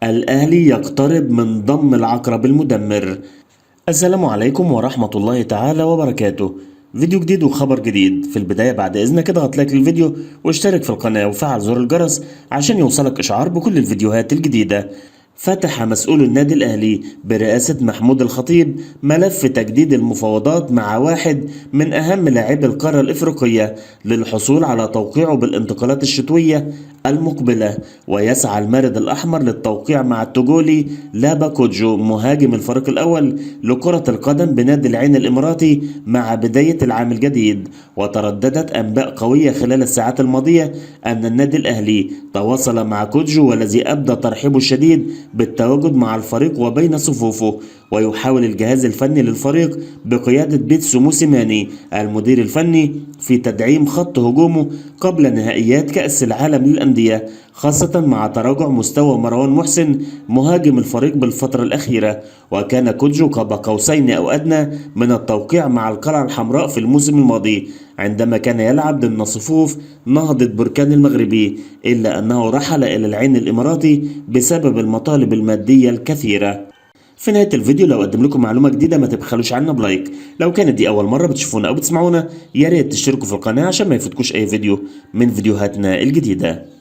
الأهلي يقترب من ضم العقرب المدمر. السلام عليكم ورحمة الله تعالى وبركاته. فيديو جديد وخبر جديد. في البداية بعد إذنك اضغط لايك للفيديو واشترك في القناة وفعل زر الجرس عشان يوصلك إشعار بكل الفيديوهات الجديدة. فتح مسؤول النادي الأهلي برئاسة محمود الخطيب ملف تجديد المفاوضات مع واحد من أهم لاعبي القارة الإفريقية للحصول على توقيعه بالانتقالات الشتوية المقبلة. ويسعى المارد الأحمر للتوقيع مع التوجولي لابا كودجو مهاجم الفريق الأول لكرة القدم بنادي العين الإماراتي مع بداية العام الجديد. وترددت أنباء قوية خلال الساعات الماضية أن النادي الأهلي تواصل مع كودجو، والذي أبدى ترحيبه الشديد بالتواجد مع الفريق وبين صفوفه. ويحاول الجهاز الفني للفريق بقيادة بيتسو موسيماني المدير الفني في تدعيم خط هجومه قبل نهائيات كأس العالم للأندية، خاصة مع تراجع مستوى مروان محسن مهاجم الفريق بالفترة الأخيرة. وكان كودجو قاب قوسين أو أدنى من التوقيع مع القلعة الحمراء في الموسم الماضي عندما كان يلعب ضمن صفوف نهضة بركان المغربي، إلا أنه رحل إلى العين الإماراتي بسبب المطالب المادية الكثيرة. في نهاية الفيديو لو قدم لكم معلومة جديدة ما تبخلوش عنا بلايك. لو كانت دي أول مرة بتشوفونا أو بتسمعونا يا ريت تشتركوا في القناة عشان ما يفوتكوش أي فيديو من فيديوهاتنا الجديدة.